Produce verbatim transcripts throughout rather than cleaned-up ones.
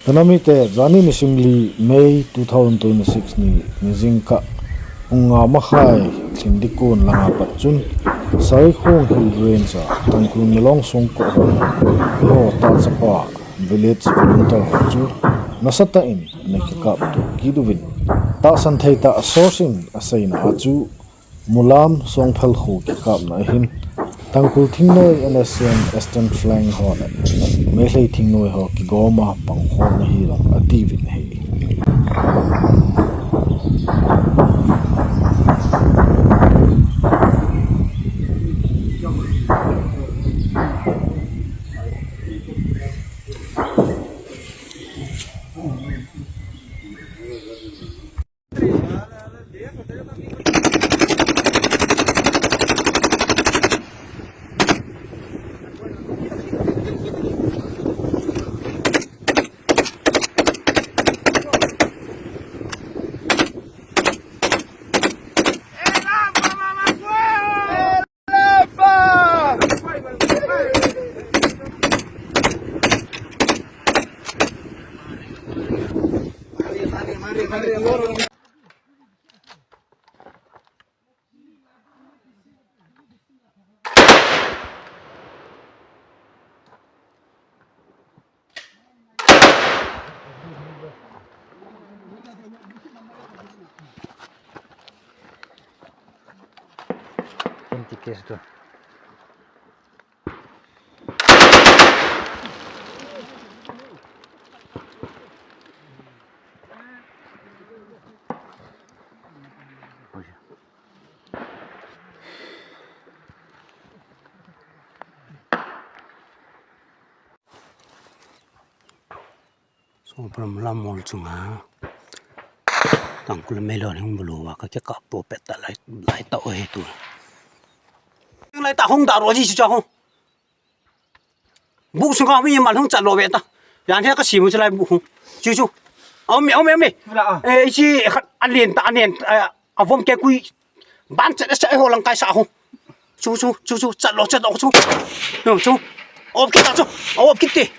Kanamite, jani nisim li May two thousand twenty-six ni, nijingkah pung nga makhai thim dikon langa pat chun, Sarikhong Hill Range a Tangkhul Milong Songko ho, eiho tah chapa village volunteer ho chu nasatah in ana kikapto kit uvin, tahsan thei tah source in aseina a chu, Mulam Songphel kho kikapna ahin, Tangkhul thingnoi N S C N Eastern Flank ho le Meitei thingnoi ho kigoma pangkhomna hilou atiuvin ahi. Twenty case tu. So, Mulam mol chunga Tangkhul Meitei hung bulu va ka kikapto pet ta lai, lai ta o he tu. Lai ta hung da ro ji chu cha hung. Bu sunga mi mal hung cha lo ve ta. Yan he ka simu chu lai bu hung. Chu chu. Au mi, au mi, au mi. Bula a. Eh, ichi khat alen ta, alen, eh, avom ke kui. Ban cha cha ho lang kai sa hung. Chu chu, chu chu, cha lo, cha lo chu. Chu chu. Op kit ta chu. Op kit te.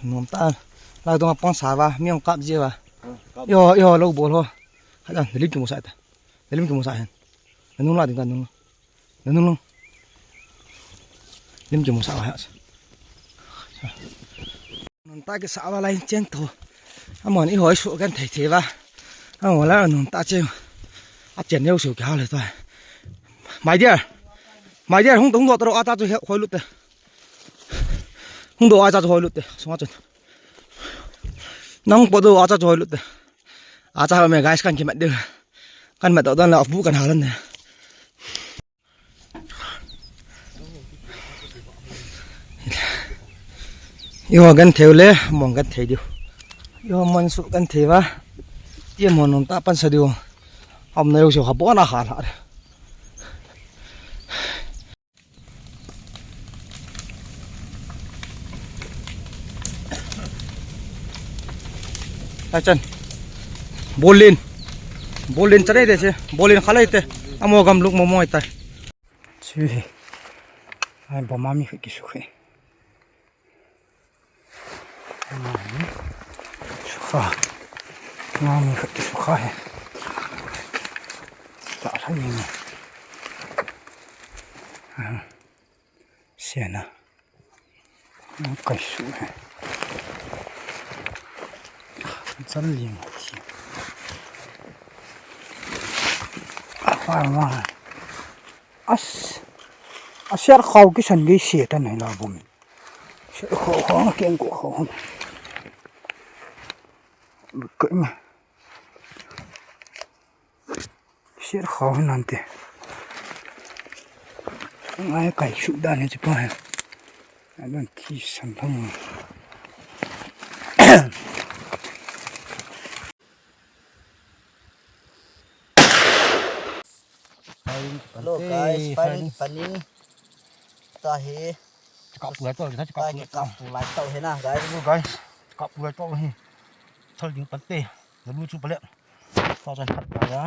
Nom ta. Lai tung a pang sa va, mi ong kap je va. Kap. Yo, yo, lo bol ho. Hajan, lim kimu sa ta. Lim kimu sa hen. Nung la ding ta nung. Nung nung. Lim kimu sa va ha. Nung ta kisa va lai cheng to. Amon i hoi su kan thei thei va. Amon la nung ta che. A chen neu su ka le to. My dear. My dear, hung hung do to a ta chu hoi lut te. Hung do a cha chu hoi lut te, sunga chun. Nang po do a cha chu hoi lut te. A cha me guys kan kimat de. Kan mat do dan la bu kan halan ne. Yo gan theu le, mong gan thei diu. Yo mon su gan thei va. Ti mon nom ta pan sa diu. Om na yo se ha bo na ha la. Ai chan. Bolin. Bolin chan ai de se. Bolin khalai te. Amo gam luk mo mo ai tai. Chu hi. Ai bom a mi khat kisukhe. Sukha. Nga mi khat kisukha he. Ta sa ni. Sena. Kai su he. Chal ling. Apa ma. As. Asiar khau kisan gei se ta nai la bom. Ser kho kho, keng ko kho. Lut ko ma. Ser kho nante. Ngai kai su da ne chi pa he. Adon ki san thang. Hello guys, firing, firing. Tahi. Kap pu lai tau, kap pu lai tau. Kap pu lai tau hi na, guys. Hello, guys. Kap pu lai tau hi. Thal ding pan te. Lalu chu pale. Tau chan phat pa ya.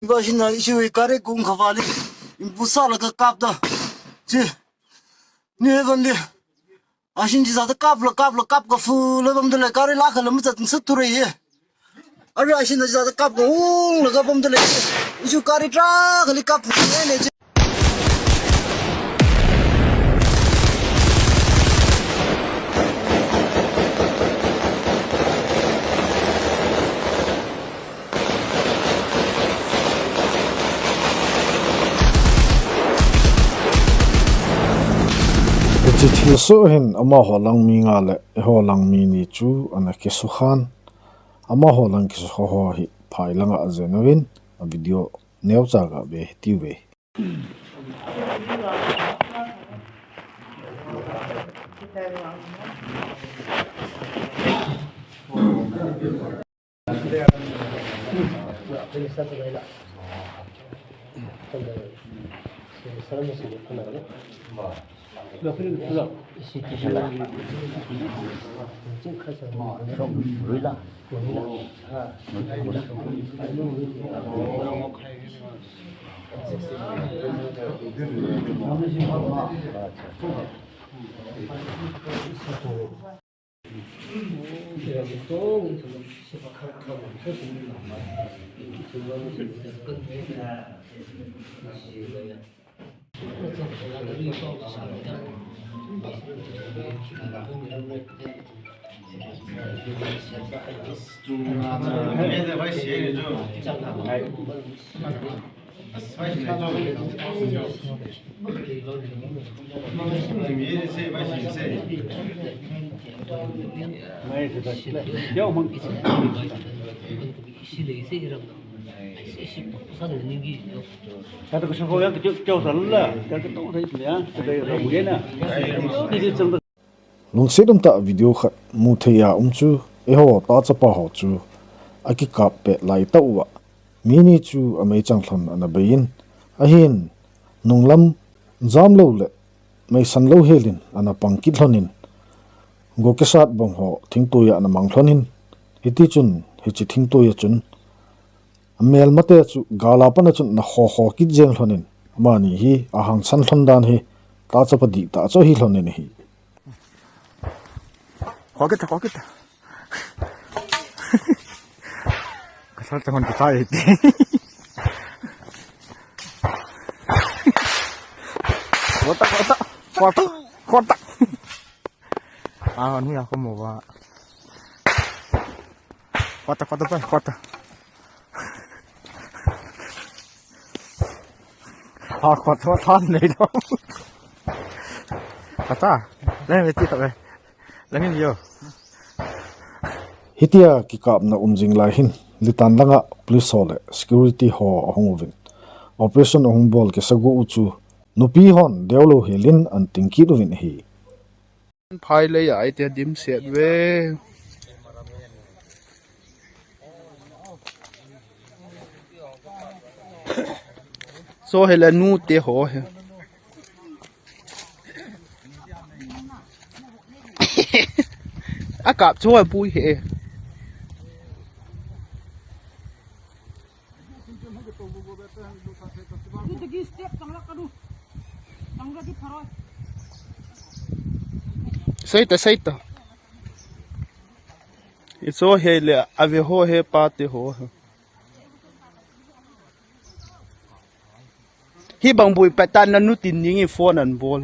Ba shin na isu kare kung khavali. Impusa la ka kap da. Chi. Ni he van li. Ashin ji za ta kap la kap la kap ka fu la bam de le kare la ka la mu chat sut tu re ye. Ari ashin ji za ta kap ka hung la ka bam de le. Isu kare tra ka li kap ne ne. Hiche thilsoh hin amaho lang mi nga le eiho lang mi ni chu ana kisukhan. Amaho lang kisukha ho hi phai langa ajen uvin a video neocha ga be hiti uve. Lungset umtah video khat mu thei a um chu, eiho tachapa ho chu akikap pet lai tah uva, mi ni chu ameichang lhon ana bei in, ahin nunglam jamlou le meisan lou hel in ana pang kit lhon in, go kisat bang ho thingtoi a ana mang lhon in, hiti chun hiche thingtoi a chun amelmate chu gal a pat a chun ana kho kho kit jeng lhon in, amani hi ahangsan lhon dan hi tachapa dihtah chu ahi lhon in ahi. Kho kit ta, kho kit ta. Ka sal chang hon ka chai ti. Kho ta, kho ta, kho ta, kho ta. A, hon hu ya ko mo ba. Kho ta, kho ta, kho ta. Ha, kho ta, kho ta nei lo. Kho ta. Le, me ti ta le. Langin yo. Hitia kikapna um jing lai hin, Litan langa police ho le security ho ahung uvin operation ahung bol kisa gu u chu, nupi hon deolou hel in ana ting kit uvin ahi. Phai lei a ite dim set ve. So he le nu te ho he. A kap chu a pui he. Sei ta, sei ta. I so he le a ve ho he pa te ho. Hi bang bui patan na nu tin ning i phone an bol.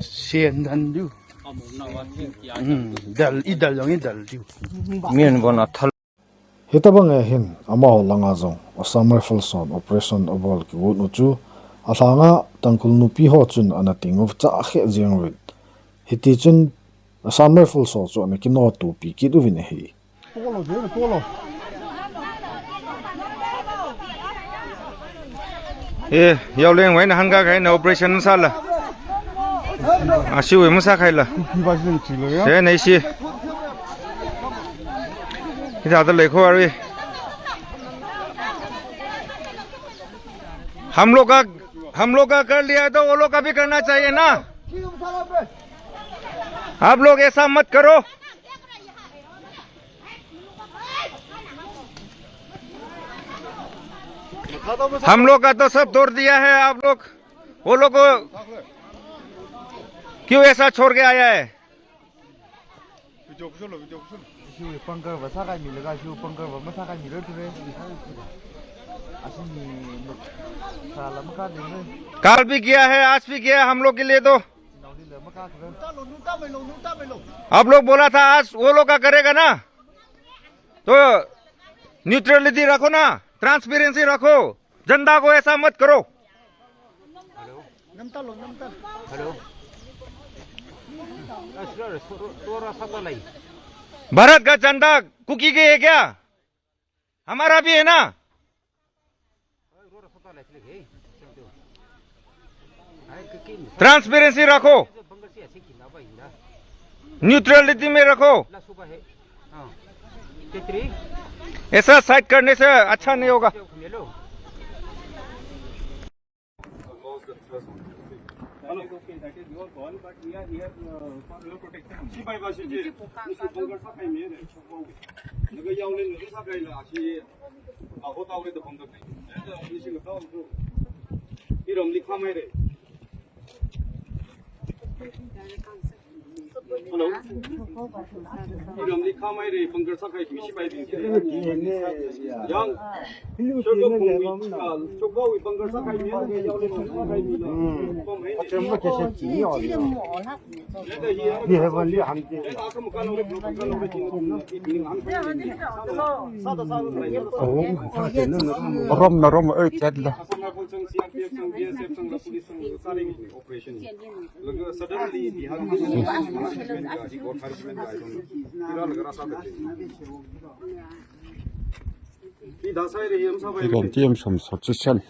Sen dan diu. Hmm, dal, i dal jong i dal diu. Min bon a thal. Hitabang a hin, amaho langa jong, Assam Rifles hon operation abol kigot u chu, alhanga Tangkhul nupi ho chun ana ting u cha khe jeng uvin. Hiti chun, Assam Rifles ho chu ana kinoto pi kit uvin ahi. E, yaoleng wai na hanga kai na operation sala. Asi wai masa kai la. E, na isi. Ita ta lekho ari. हम लोग का, हम लोग का कर लिया तो वो लोग का भी करना चाहिए ना। आप लोग ऐसा मत करो। हम लोग का तो सब तोड़ दिया है, आप लोग, वो लोग को क्यों ऐसा छोड़ के आया है? Video kusolo, video kusolo. Siu pangkar ba sa kai mi laga, siu pangkar ba ma sa kai mi laga tu re. Asi ni sa la ma ka de re. कल भी किया है, आज भी किया है, हम लोग के लिए तो। Nau di la ma ka tu re. आप लोग बोला था आज वो लोग का करेगा ना, तो न्यूट्रलिटी रखो ना, ट्रांसपेरेंसी रखो, जनता को ऐसा मत करो। हेलो। हेलो। भारत का झंडा कुकी के है क्या? हमारा भी है ना। ट्रांसपेरेंसी रखो, न्यूट्रलिटी में रखो। ऐसा साइड करने से अच्छा नहीं होगा। Hello. Okay, that is your call, but we are here, uh, for your protection only. Hello. Iram likha mai re. Rom na rom, eh, chat la. Operation. Suddenly, Bihar Ti da sai re, yam sa bai. Ti rom ti yam som sot si sen.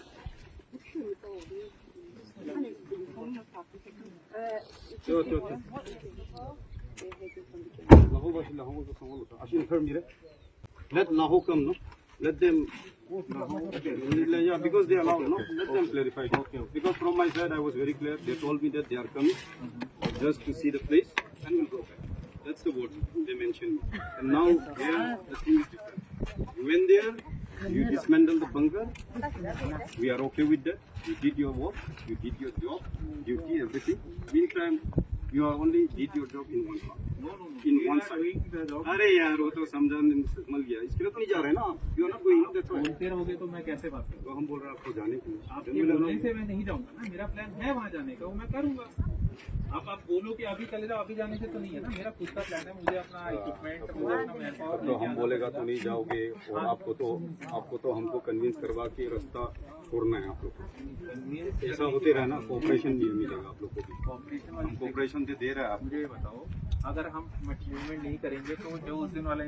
Cho, cho, cho. Laho ba, laho ba, laho ba. Asin firm dire. Let Laho come, no? Let them. Yeah, because they allow, no? Let them clarify. Okay, okay. Because from my side, I was very clear. They told me that they are coming just to see the place and will go back. That's the word they mentioned. And now here, the thing is different. You went there, you dismantled the bunker. We are okay with that. You did your work, you did your job, duty, everything. Meantime, you are only did your job in one part, in one side. अरे यार, वो तो समझा, समझ गया। इसके लिए तो नहीं जा रहे ना आप। You are not going, no, that's why। Volunteer हो गए तो मैं कैसे बात करूँ? तो हम बोल रहे हैं आपको जाने के लिए। आपके बोलने से मैं नहीं जाऊँगा ना, मेरा plan है वहाँ जाने का, वो मैं करूँगा। आप, आप बोलो कि अभी चले जाओ, अभी जाने से तो नहीं है ना, मेरा खुद का plan है, मुझे अपना equipment, मुझे अपना manpower तो हम बोलेगा तो नहीं जाओगे, और आपको तो, आपको तो हमको convince करवा के रास्ता छोड़ना है आप लोग को। ऐसा होते रहा ना, cooperation नहीं मिलेगा आप लोग को भी। हम cooperation तो दे रहे हैं आप। मुझे ये बताओ, अगर हम movement नहीं करेंगे तो जो उस दिन वाला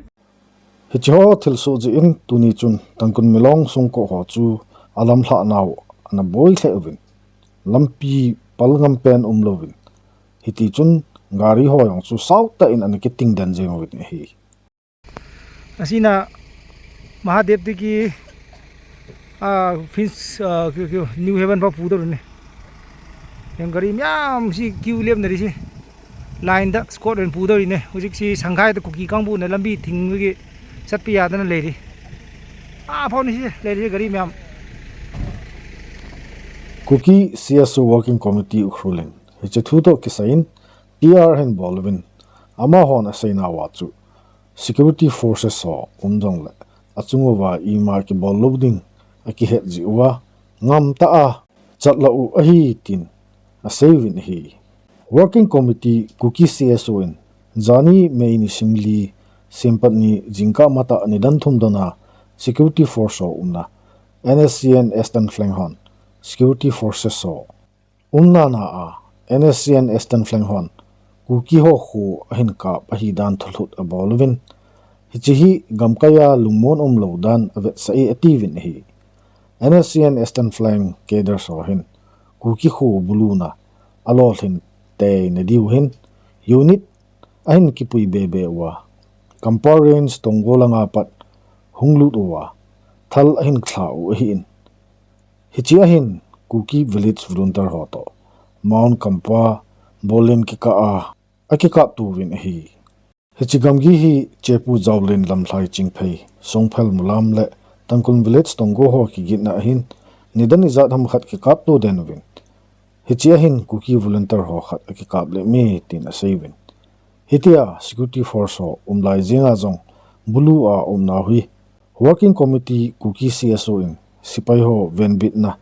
Hiche ho thilsoh jeh in tuni chun Tangkhul Milong songko ho chu alamlhah nau ana boi lheh uvin, lampi pal ngam pen umlouvin, hiti chun gari ho jong chu sautah in ana kiting den jeng uvin ahi. Asina Mahadev te ki, ah, Prince, ah, ki, ki, New Haven pa pu dau ne. Yang gari miyam si queue lem na ri si. Line da squad ren pu dau ne. Hujik si Shanghai to Kuki kangpu na lambi thing ki satpi ya da na le ri. Ah, phone si le ri gari miyam. Kuki C S O Working Committee Ukhrul in hiche thu to kisai in P R hin bol uvin amahon asei nauva chu security forces ho um jongle achung uva ima kibol lou ding akihet jeh uva ngam tah a chat lou u ahi tin asei uvin ahi. Working Committee Kuki C S O in jani May nisim li, sempat ni jingkah matah nidan thum dona security force ho umna N S C N Eastern Flank hon security forces ho umna na a N S C N Eastern Flank hon Kuki ho kho ahin kap ahi dan thulhut abol uvin, Hiche hi gamkai a lungmon umlou dan avetsah e atiuvin ahi. N S C N Eastern Flank cadres ho hin Kuki kho buluna alolhin teina diu hin unit ahin kipui bebe uva, Kampar Range Tongo langa pat hung lut uva, thal ahin lha u ahin. Hiche ahin Kuki Village Volunteer ho toh Mount Kampar bolin kikah a akikaptouvin ahi. Hiche gamgi hi Chepu Jaolin Lamlhai Chingphei, Songphel Mulam le Tangkhul Village Tongo ho kigitna ahin, nidan ijat ham khat kikapto den uvin. Hiche ahin Kuki volunteer ho khat akikap lem e tin aseiuvin. Hitia security force ho umlai jenga jong bulu a umnau hi Working Committee Kuki C S O in sepai ho venbitna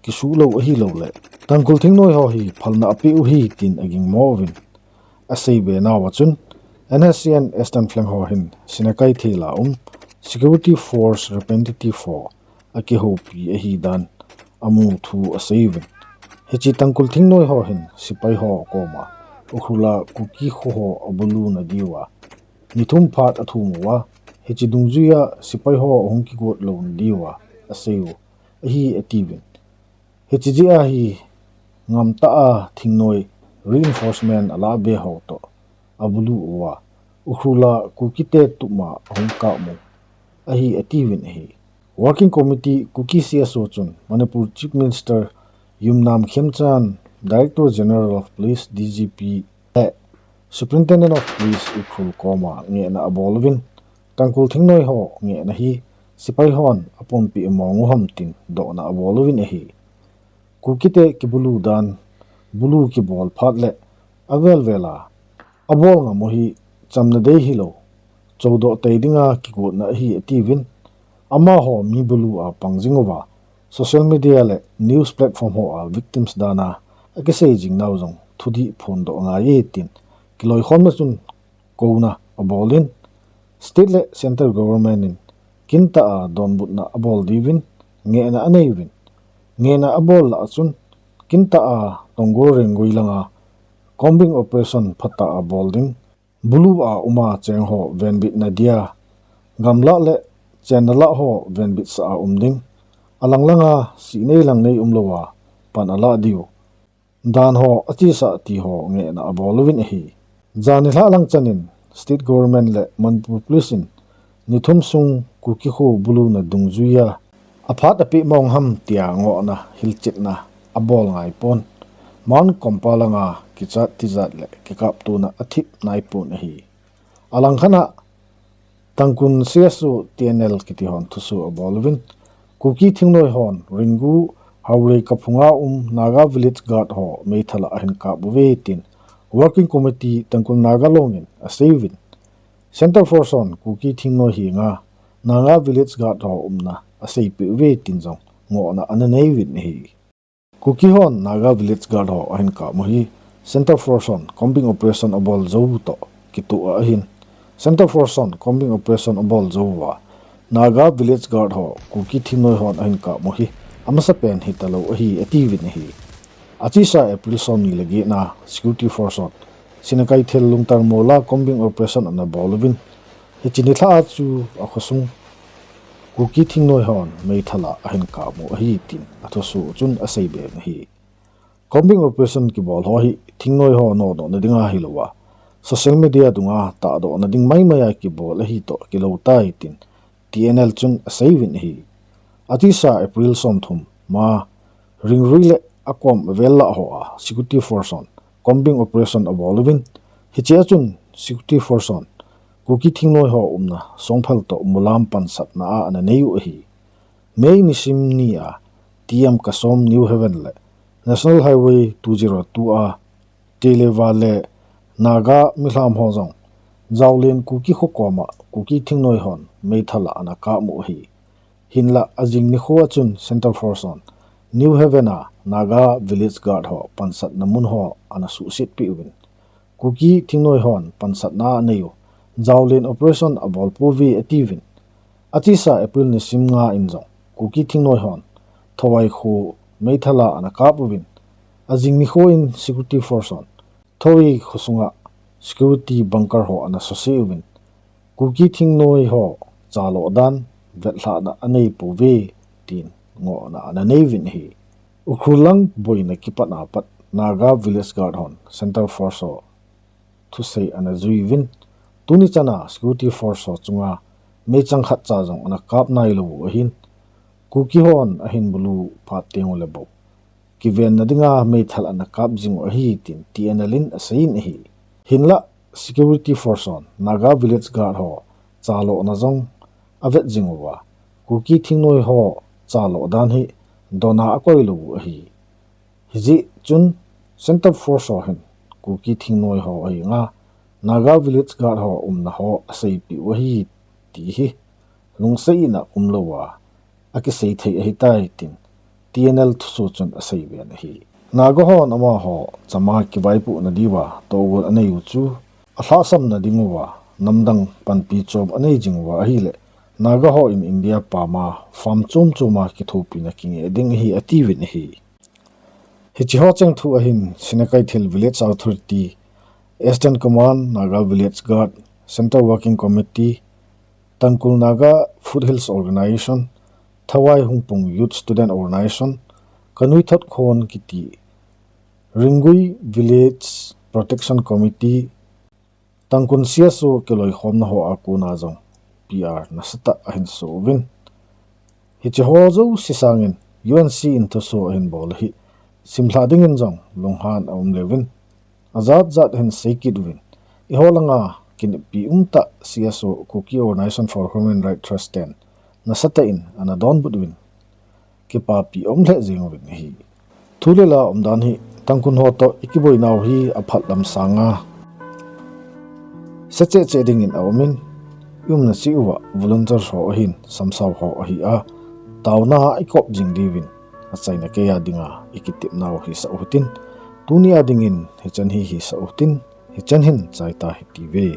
kisuh lou ahilouleh Tangkhul thingnoi ho hi phalna apeh u ahi tin agingmo uvin. Aseibe nauva chun N S C N Eastern Flank ho hin Sinakeithel a um Security Force Representative ho akihoupi ahidan amu thu aseiuvin. Hiche Tangkhul thingnoi ho hin sepai ho koma Ukhrul a Kuki kho ho abuluna diuva ni thum phat athum uva, hiche dungjuia sepai ho ahung kigot louna diuva asei u ahi atiuvin. Hiche jeh a hi ngamtah a thingnoi reinforcement alahbe ho toh abulu uva, Ukhrul a Kukite tupma ahung kapmu ahi atiuvin ahi. Working Committee Kuki C S O chun Manipur Chief Minister Yumnam Khemchand, Director General of Police, D G P, le Superintendent of Police Ukhrul koma ngehna abol uvin, Tangkhul thingnoi ho ngehna hi sepai hon apumpeh mong u ham tin dohna abol uvin ahi. Kukite kibulu dan, bulu kibol phat le avel vel a abol ngam u hi chamna dei hilou, chodoh tei dinga kigotna ahi atiuvin, amaho mi bulu a pang jing uva, social media le news platform ho a victims dan a akisei jing nau jong thudih phondoh angai e tin kiloikhomna chun kouna abolin, state le central government in kintah a donbutna abol diuvin ngehna aneiyuvin, ngehna abol lah a chun kintah a Tongo Rengui langa combing operation phatah a bol ding, bulu a uma cheng ho venbitna dia gamlah le chenna lah ho venbitsah a um ding, alang langa sihnei langnei umlouva pan alah diu dan ho achesah ti ho ngehna abol uvin ahi. Jan nilhah lang chanin state government le Manipur Police in ni thum sung Kuki kho buluna dungjuia aphat apeh mong ham tia ngohna hilchetna abol ngaipon, Mount Kampar langa kichat tijat le kikaptona athip naipon ahi. Alangkhat a Tangkhul C S O T N L kiti hon thusoh abol uvin, Kuki thingnoi hon Ringu Haorei kaphunga um Naga Village Guard ho meithal a ahin kap uve tin Working Committee Tangkhul Naga Long in aseiuvin, Centre Force hon Kuki thingnoi henga Naga Village Guard ho umna aseipeh uve tin jong ngohna ana neiuvin ahi. Kuki hon Naga Village Guard ho ahin kapmu hi Centre Force hon combing operation abol jou toh kitoh a ahin, Centre Force hon combing operation abol jou uva Naga Village Guard ho Kuki thingnoi hon ahin kapmu hi amasapen hitalou ahi atiuvin ahi. Achesa April somni le get na Security Force hon Sinakeithel Lungtar Mol a combing operation ana bol uvin, hiche nilhah a chu akhosung Kuki thingnoi hon meithal a ahin kapmu ahi tin athusoh chun aseibe in ahi. Combing operation kibol ho hi thingnoi ho nodohna dinga hilouva, social media dunga tahdohna ding maimai a kibol ahi toh kilou tai tin T N L chun aseiuvin ahi. Achesa April somthum ma Ringrui le akom avel lah ho a Security Force hon combing operation abol uvin, hichea chun Security Force hon Kuki thingnoi ho umna Songphel toh Mulam pansatna a ana nei u ahi. May nisim ni a T M Kasom New Haven le National Highway two zero two a Telewa le Naga milham ho jong Jaolen Kuki kho koma Kuki thingnoi hon meithal a ana kapmu ahi. Hinlah ajing nikho a chun Centre Force hon New Haven a Naga Village Guard ho pansatna mun ho ana suhsetpeh uvin, Kuki thingnoi hon pansatna anei u, Jaolen operation abol pouve atiuvin. Achesa April nisim nga in jong Kuki thingnoi hon Thowai kho meithal a ana kap uvin, ajing nikho in Security Force hon Thowai kho sunga security bunker ho ana suse uvin, Kuki thingnoi ho chaloh dan vetlhahna anei pouve tin ngohna ana nei uvin ahi. Ukhrul lang boina kipat a pat Naga Village Guard hon Central Force ho thusei ana jui uvin, tuni chana security force ho chunga meichang khat cha jong ana kap nailou u ahin, Kuki hon ahin bulu phat teng ule bou kivenna dinga meithal ana kap jing u ahi tin T N L in aseiyin ahi. Hinlah security force hon Naga Village Guard ho chalohna jong avet jing uva, Kuki thingnoi ho chaloh dan hi donna akoilou u ahi. Hijeh chun Central Force ho hin Kuki thingnoi ho ahinga Naga Village Guard ho umna ho aseipeh u ahi ti hi lungset in a umlouva akisei thei ahitai tin T N L thusoh chun aseiben ahi. Naga hon amaho chama kivaipohna diuva tohgon anei u chu alhahsamna dinguva namdang panpi chom anei jing uva ahileh Naga hon India pama farm chom choma kithopina kingeh ding ahi atiuvin ahi. Hiche ho chengthu ahin Sinakaithel Village Authority, Eastern Command, Naga Village Guard, Central Working Committee, Tangkhul Naga Foothills Organisation, Thawai Hungpung Youth Student Organisation, Kanuithot Khon kiti, Ringgui Village Protection Committee, Tangkhul C S O kiloikhomna ho a kona jong P R nasatah ahin soh uvin. Hiche ho jouse sangin U N C in thusoh ahin bol u hi simlhah dingin jong lunghan aum leuvin, ajat jat ahin seikit uvin, eiho langa kineppi umtah C S O, Kuki Organisation for Human Rights Trust ten nasatah in ana donbut uvin, kipapi aum lheh jeng uvin ahi. Thu le la umdan hi Tangkhul ho toh ikiboinau hi aphatlam sanga secheh cheh dingin aumin, iumna cheh uva volunteer ho ahin samsao ho ahi a, taona ikop jing diuvin achaina keiya dinga ikitepnau hisah u hitin, tunia dingin hichan hi hisah u hitin, hichan hin chaita hitiuve.